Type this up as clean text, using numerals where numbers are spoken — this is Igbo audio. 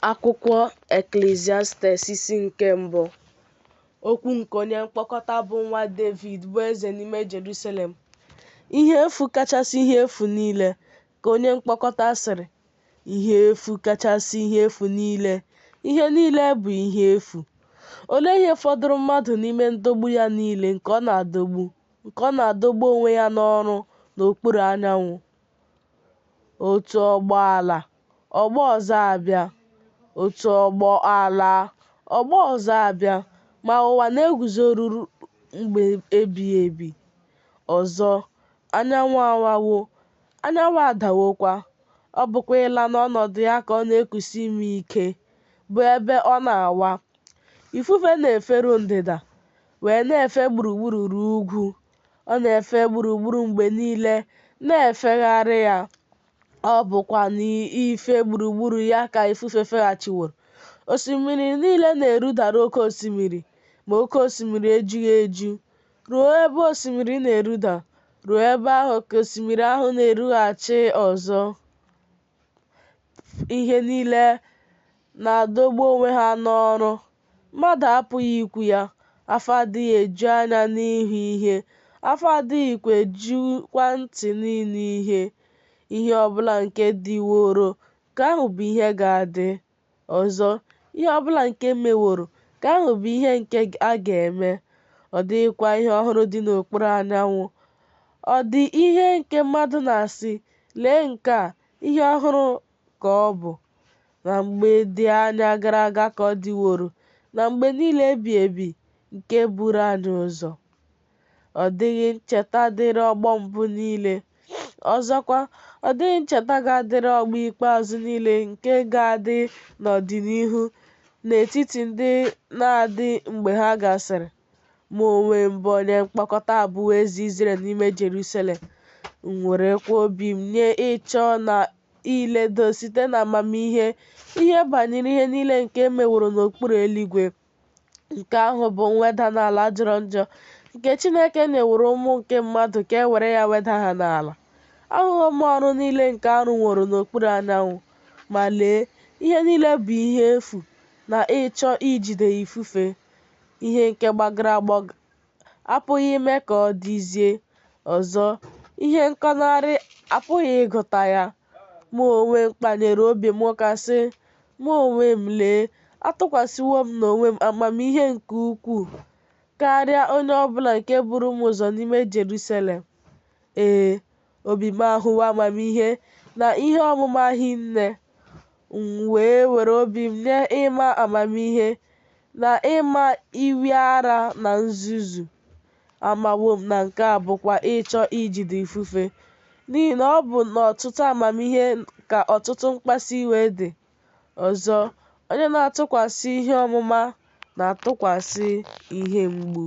Akwụkwọ Eklisiastis isi nke mbụ. Okwu nke onye mkpokọta bụ nwa Devid, bụ eze n'ime Jerusalem. Ihe efu kachasị ihe efu niile, ka onye mkpokọta sịrị, ihe efu kachasị ihe efu niile, ihe niile bụ ihe efu. Olee ihe fọdụrụ mmadụ n'ime ndọgbu ya niile nke ọ na-adọgbu, nke ọ na-adọgbu onwe ya n'ọrụ n'okpuru anyanwụ? Otu ọgbọ alaa, ọgbọ ọzọ abịa, otu ọgbọ alaa, ọgbọ ọzọ abịa, ma ụwa na-eguzo ruo mgbe ebighị ebi. Ọzọ, anyanwụ awawo, anyanwụ adawokwa, ọ bụkwa ịla n'ọnọdụ ya ka ọ na-ekusi ume ike, bụ ebe ọ na-awa. Ifufe na-eferu ndịda, wee na-efe gburugburu ruo ugwu, ọ na-efe gburugburu mgbe niile na-efegharị ya. Ọ bụkwa n'ife gburugburu ya ka ifufe feghachiworo. Osimiri niile na-erudaru oke osimiri, ma oke osimiri ejughị eju. Ruo ebe osimiri na-eruda, ruo ebe ahụ ka osimiri ahụ na-erughachi ọzọ. Ihe niile na-adọgbu onwe ha n'ọrụ. Mmadụ apụghị ikwu ya. Afọ adịghị eju anya n'ịhụ ihe, afọ adịghịkwa ejukwa ntị n'ịnụ ihe. Ihe ọ bụla nke dịworo, nke ahụ bụ ihe ga-adị. Ọzọ, ihe ọ bụla nke meworo, nke ahụ bụ ihe nke a ga-eme. Ọ dịghịkwa ihe ọhụrụ dị n'okpuru anyanwụ. Ọ dị ihe nke mmadụ na-asị, Lee nke a, ihe ọhụrụ ka ọ bụ. Na mgbe dị anya gara aga ka ọ dịworo, na mgbe niile ebi ebi nke buru anyị ụzọ. Ọ dịghị ncheta dịrị ọgbọ mbụ niile. Ọzọkwa, ọ dịghị ncheta ga-adịrị ọgbọ ikpeazụ niile nke ga-adị n'ọdịnihu n'etiti ndị na-adị mgbe ha gasịrị. Mụ onwe m bụ onye mkpokọta abụwo eze Izrel n'ime Jerusalem, m werekwa obi m nye ịchọ na iledo site n'amamihe ihe banyere ihe niile nke e meworo n'okpuru eluigwe. Nke ahụ bụ mweda n'ala jọrọ njọ nke Chineke nyeworo ụmụ nke mmadụ ka e were ya weda ha n'ala. Ahụwo m ọrụ niile nke a rụworo n'okpuru anyanwụ, ma lee, ihe niile bụ ihe efu na ịchọ ijide ifufe. Ihe nke gbagọrọ agbagọ apụghị ime ka ọ dịzie, ọzọ, ihe nkọnarị apụghị ịgụta ya. Mụ onwe m kpanyere obi m ụka, sị, Mụ onwe m, lee, atụkwasịwo m n'onwe m amamihe nke ukwuu karịa onye ọ bụla nke buru m ụzọ n'ime Jerusalem. Ee, obi m ahụwo amamihe na ihe ọmụma hinne. M wee were obi m nye ịma amamihe na ịma ịwị ara na nzuzu. Amawo m na nke a bụkwa ịchọ ijide ifufe, n'ihi na ọ bụ n'ọtụtụ amamihe ka ọtụtụ mkpasu iwe dị. Ọzọ, onye na-atụkwasị ihe ọmụma na-atụkwasị ihe mgbu.